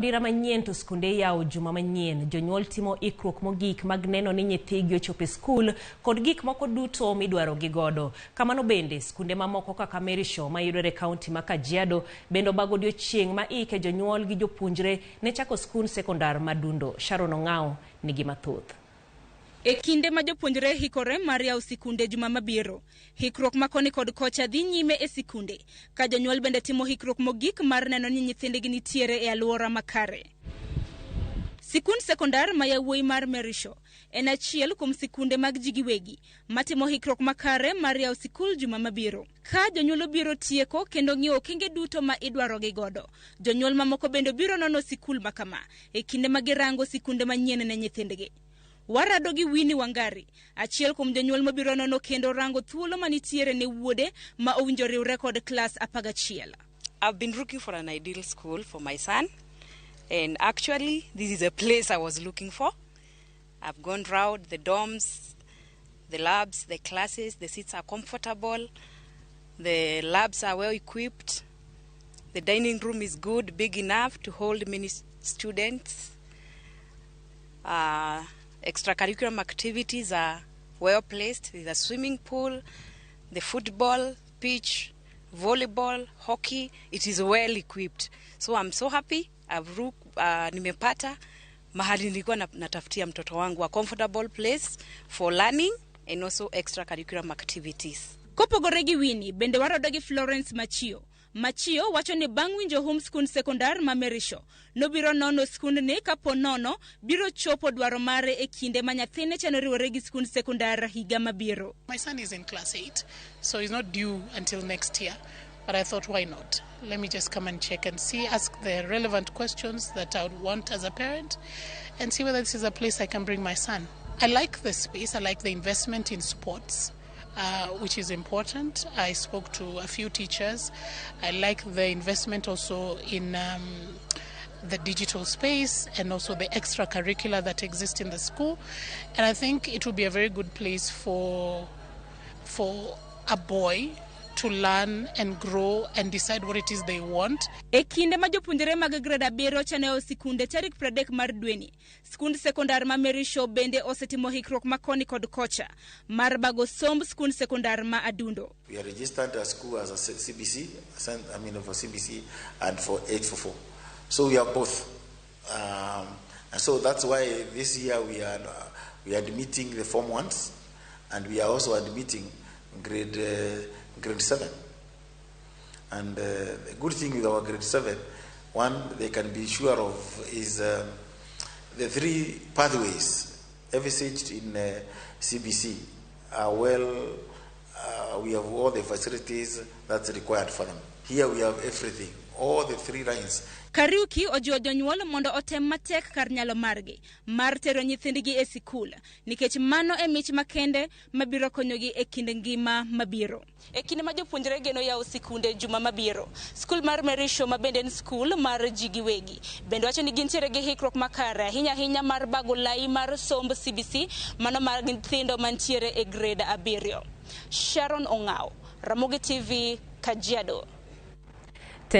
Dira manyien to skunde iyawo juma manyien. Jonyuol timo ikruok mogik mag neno ni nyithigi ochopo e skul kod gik moko duto midwaro gi godo. Kamano bende, skunde mamoko kaka Merishaw mayudore e kaunti ma Kajiado bende obago odiochieng' ma iike jonyuol gi jopuonjre ne chako skund sekondar ma Dundo. Sharon Ong'awo nigi mathoth. E kinde ma jopuonjre hikore mar yawo sikunde juma mabiro, hikruok ma koni kod kocha dhi nyime e sikunde, ka jonyuol bende timo hikruok mogik mar neno ni nyithindgi nitiere e alwora makare. Sikund sekondar ma yawuoyi mar Merishaw en achiel kuom sikunde mag ji giwegi matimo hikruok makare mar yawo sikul juma mabiro. Ka jonyuol obiro tieko kendo ng'iyo okenge duto ma idwarogi godo, jonyuol mamoko bende biro nono sikul ma kama e kinde ma girango sikunde manyien ne nyithindgi. Warado gi Winnie Wangari, achiel kuom jonyuol mobiro nono kendo rango thuolo manitiere ne wuode ma owinjo riwre kod klas 11. I've been looking for an ideal school for my son, and actually, this is a place I was looking for. I've gone round the dorms, the labs, the classes, the seats are comfortable, the labs are well equipped, the dining room is good, big enough to hold many students. Extracurricular activities are well placed. There's a swimming pool, the football pitch, volleyball, hockey. It is well equipped. So I'm so happy. I've look, nimepata mahali nilikuwa natafutia mtoto wangu, a comfortable place for learning and also extracurricular activities. Kopogore gi Winnie, bende warodo gi Florence Machio. Machio wacho ni bang' winjo hum skund sekondar ma Merishaw, nobiro nono skundni kapo nono biro chopo dwaro mare e kinde ma nyathine chano riwore gi skund sekondar higa mabiro. My son is in class 8, so he's not due until next year. But I thought, why not? Let me just come and check and see, ask the relevant questions that I would want as a parent, and see whether this is a place I can bring my son. I like the space, I like the investment in sports, which is important. I spoke to a few teachers. I like the investment also in the digital space and also the extracurricular that exist in the school. And I think it will be a very good place for a boy to learn and grow and decide what it is they want. E kinde ma jopuonjre mag grade 7 chano yawo sikunde tarik 30 mar dweni, skund sekondar ma Merishaw bende osetimo hikruok ma koni kod kocha mar bago somb skund sekondar ma Adundo. We are registered as school as a CBC, I mean for CBC and for 844. So we are both. And so that's why this year we are admitting the Form 1s, and we are also admitting grade 7. And the good thing with our grade 7, one they can be sure of is the three pathways envisaged in CBC are well, we have all the facilities that's required for them. Here we have everything, all the three lines. Kariuki ojiwo jonyuol mondo otem matek kar nyalo margi mar tero nyithindgi e sikul nikech mano e mich makende mabiro konyogi e kinde ngima mabiro. E kinde ma jopuonjre geno yawo sikunde juma mabiro, skul mar Merishaw ma bende en skul mar ji giwegi bende wacho ni gintiere gi hikruok makare ahinya ahinya mar bago lai mar somb CBC mano mar nyithindo mantiere e grade 7. Sharon Ong'aw, Ramogi TV, Kajiado.